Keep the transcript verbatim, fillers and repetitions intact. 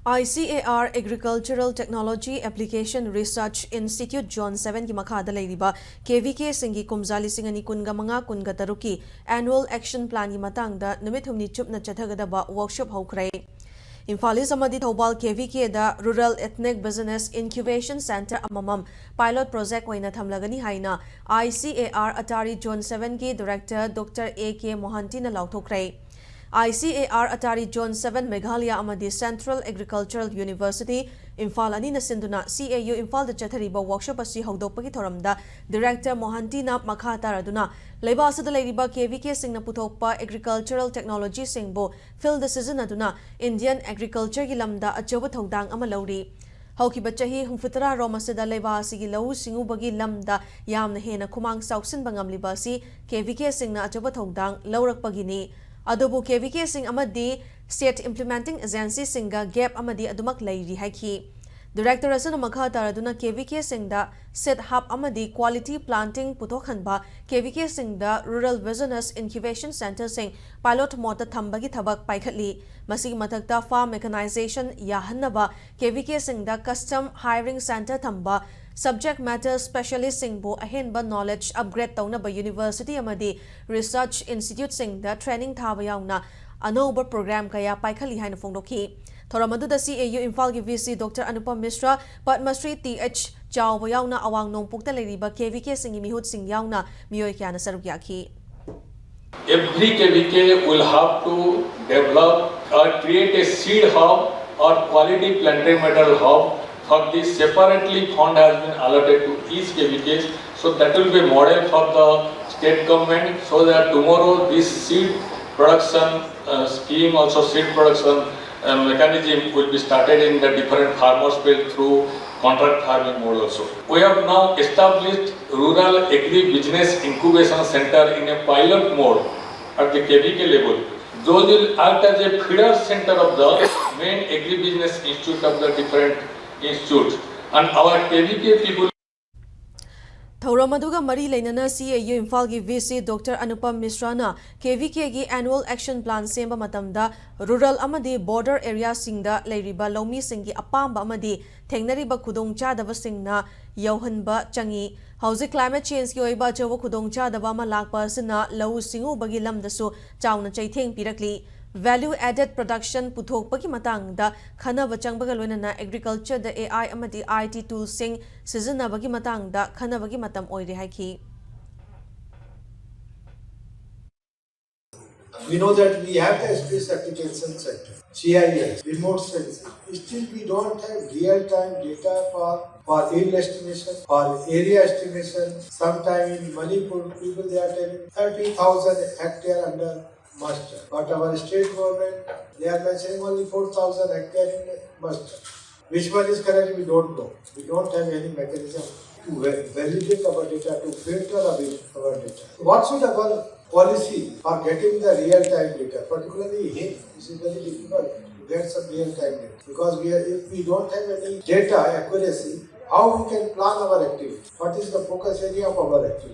ICAR Agricultural Technology Application Research Institute Zone seven ꯒꯤ ꯃꯈꯥꯗ ꯂꯩꯔꯤꯕ KVK ꯁꯤꯡꯒꯤ ꯀꯨꯝꯖꯥ ꯂꯤꯁꯤꯡ ꯑꯅꯤ ꯀꯨꯟꯒ ꯃꯉꯥ ꯀꯨꯟꯒ ꯇꯔꯨꯛꯀꯤ Annual Action Plan ꯒꯤ ꯃꯇꯥꯡꯗ ꯅꯨꯃꯤꯠ ꯍꯨꯝꯅꯤ ꯆꯨꯞꯅ ꯆꯠꯊꯒꯗꯕ workshop ꯍꯧꯈ꯭ꯔꯦ꯫ ꯏꯝꯐꯥꯜ ꯏꯁ ꯑꯃꯗꯤ ꯊꯧꯕꯥꯜ KVK ꯗ Rural Ethnic Business Incubation Centre ꯑꯃꯃꯝ pilot project ꯑꯣꯏꯅ ꯊꯝꯂꯒꯅꯤ ꯍꯥꯏꯅ ICAR Atari Zone seven ꯒꯤ Director Doctor A K Mohanty ꯅ ꯂꯥꯎꯊꯣꯛꯈ꯭ꯔꯦ꯫ ICAR Atari Zone seven Meghalaya ꯑꯃꯗꯤ Central Agricultural University ꯏꯝꯐꯥꯜ ꯑꯅꯤꯅ ꯁꯤꯟꯗꯨꯅ CAU ꯏꯝꯐꯥꯜꯗ ꯆꯠꯊꯔꯤꯕ workshop ꯑꯁꯤ ꯍꯧꯗꯣꯛꯄꯒꯤ ꯊꯧꯔꯝꯗ Director Mohanty ꯅ ꯃꯈꯥ ꯇꯥꯔꯗꯨꯅ ꯂꯩꯕꯥꯛ ꯑꯁꯤꯗ ꯂꯩꯔꯤꯕ KVK ꯁꯤꯡꯅ ꯄꯨꯊꯣꯛꯄ agricultural technology ꯁꯤꯡꯕꯨ field ꯗ ꯁꯤꯖꯤꯟꯅꯗꯨꯅ Indian agriculture ꯒꯤ ꯂꯝꯗ ꯑꯆꯧꯕ ꯊꯧꯗꯥꯡ ꯑꯃ ꯂꯧꯔꯤ꯫ ꯍꯧꯈꯤꯕ ꯆꯍꯤ ꯍꯨꯝꯐꯨꯇꯔꯥ ꯔꯣꯝ ꯑꯁꯤꯗ ꯂꯩꯕꯥꯛ ꯑꯁꯤꯒꯤ ꯂꯧꯎ ꯁꯤꯡꯎꯕꯒꯤ ꯂꯝꯗ ꯌꯥꯝꯅ ꯍꯦꯟꯅ ꯈꯨꯃꯥꯡ ꯆꯥꯎꯁꯤꯟꯕ ꯉꯝꯂꯤꯕ ꯑꯁꯤ KVK ꯁꯤꯡꯅ ꯑꯆꯧꯕ ꯊꯧꯗꯥꯡ ꯂꯧꯔꯛꯄꯒꯤꯅꯤ꯫ ꯑꯗꯨꯕꯨ KVK ꯁꯤꯡ ꯑꯃꯗꯤ state implementing agency ꯁꯤꯡꯒ gap ꯑꯃꯗꯤ ꯑꯗꯨꯃꯛ ꯂꯩꯔꯤ ꯍꯥꯏꯈꯤ꯫ Director ꯑꯁꯤꯅ ꯃꯈꯥ ꯇꯥꯔꯗꯨꯅ KVK ꯁꯤꯡꯗ seed hub ꯑꯃꯗꯤ quality planting ꯄꯨꯊꯣꯛꯍꯟꯕ, KVK ꯁꯤꯡꯗ Rural Business Incubation Centre ꯁꯤꯡ pilot mode ꯇ ꯊꯝꯕꯒꯤ ꯊꯕꯛ ꯄꯥꯏꯈꯠꯂꯤ꯫ ꯃꯁꯤꯒꯤ ꯃꯊꯛꯇ farm mechanization ꯌꯥꯍꯟꯅꯕ KVK ꯁꯤꯡꯗ custom hiring centre ꯊꯝꯕ, subject matter specialist ꯁꯤꯡꯕꯨ ꯑꯍꯦꯟꯕ knowledge upgrade ꯇꯧꯅꯕ university ꯑꯃꯗꯤ research institute ꯁꯤꯡꯗ training ꯊꯥꯕ ꯌꯥꯎꯅ ꯑꯅꯧꯕ program ꯀꯌꯥ ꯄꯥꯏꯈꯠꯂꯤ ꯍꯥꯏꯅ ꯐꯣꯡꯗꯣꯛꯈꯤ꯫ ꯊꯧꯔꯝ ꯑꯗꯨꯗ CAU ꯏꯝꯐꯥꯜꯒꯤ VC Doctor Anupam Mishra, Padma Shri Th ꯆꯥꯎꯕ ꯌꯥꯎꯅ ꯑꯋꯥꯡ ꯅꯣꯡꯄꯣꯛꯇ ꯂꯩꯔꯤꯕ KVK ꯁꯤꯡꯒꯤ ꯃꯤꯍꯨꯠꯁꯤꯡ ꯌꯥꯎꯅ ꯃꯤꯑꯣꯏ ꯀꯌꯥꯅ ꯁꯔꯨꯛ ꯌꯥꯈꯤ꯫ Every KVK will have to develop or create a seed hub or quality plantain matter hub. For this, separately fund has been allotted to each KVK. So that will be a model for the state government, so that tomorrow this seed production uh, scheme, also seed production uh, mechanism will be started in the different farmers field through contract farming mode also. We have now established Rural Agri-Business Incubation Center in a pilot mode at the KVK level. Those will act as a feeder center of the main agribusiness institute of the different institutes. And our KVK people ꯊꯧꯔꯝ ꯑꯗꯨꯒ ꯃꯔꯤ ꯂꯩꯅꯅ C A U ꯏꯝꯐꯥꯜꯒꯤ V C Doctor Anupam Misra ꯅ K V K ꯒꯤ Annual Action Plan ꯁꯦꯝꯕ ꯃꯇꯝꯗ rural ꯑꯃꯗꯤ border area ꯁꯤꯡꯗ ꯂꯩꯔꯤꯕ ꯂꯧꯃꯤꯁꯤꯡꯒꯤ ꯑꯄꯥꯝꯕ ꯑꯃꯗꯤ ꯊꯦꯡꯅꯔꯤꯕ ꯈꯨꯗꯣꯡꯆꯥꯗꯕꯁꯤꯡꯅ ꯌꯧꯍꯟꯕ ꯆꯪꯏ꯫ ꯍꯧꯖꯤꯛ climate change ꯀꯤ ꯑꯣꯏꯕ ꯑꯆꯧꯕ ꯈꯨꯗꯣꯡꯆꯥꯗꯕ ꯑꯃ ꯂꯥꯛꯄ ꯑꯁꯤꯅ ꯂꯧꯎ ꯁꯤꯡꯎꯕꯒꯤ ꯂꯝꯗꯁꯨ ꯆꯥꯎꯅ ꯆꯩꯊꯦꯡ ꯄꯤꯔꯛꯂꯤ꯫ Value added production ꯄꯨꯊꯣꯛꯄꯒꯤ ꯃꯇꯥꯡꯗ ꯈꯟꯅꯕ ꯆꯪꯕꯒ ꯂꯣꯏꯅꯅ agriculture ꯗ A I ꯑꯃꯗꯤ I T tool ꯁꯤꯡ ꯁꯤꯖꯤꯟꯅꯕꯒꯤ ꯃꯇꯥꯡꯗ ꯈꯟꯅꯕꯒꯤ ꯃꯇꯝ ꯑꯣꯏꯔꯦ ꯍꯥꯏꯈꯤ꯫ We know that we have the Space Application Center, G I S, remote sensing. Still, we don't have real-time data for, for yield estimation, for area estimation. Sometime in Manipur, people, they are telling thirty thousand hectare under muster. But our state government, they are mentioning only four thousand hectare in muster. Which one is correct, we don't know. We don't have any mechanism to va-, validate our data, to filter our, our data. What should our policy for getting the real-time data, particularly here, this is very difficult to get some real-time data. Because we are, if we don't have any data accuracy, how we can plan our activity? What is the focus area of our activity?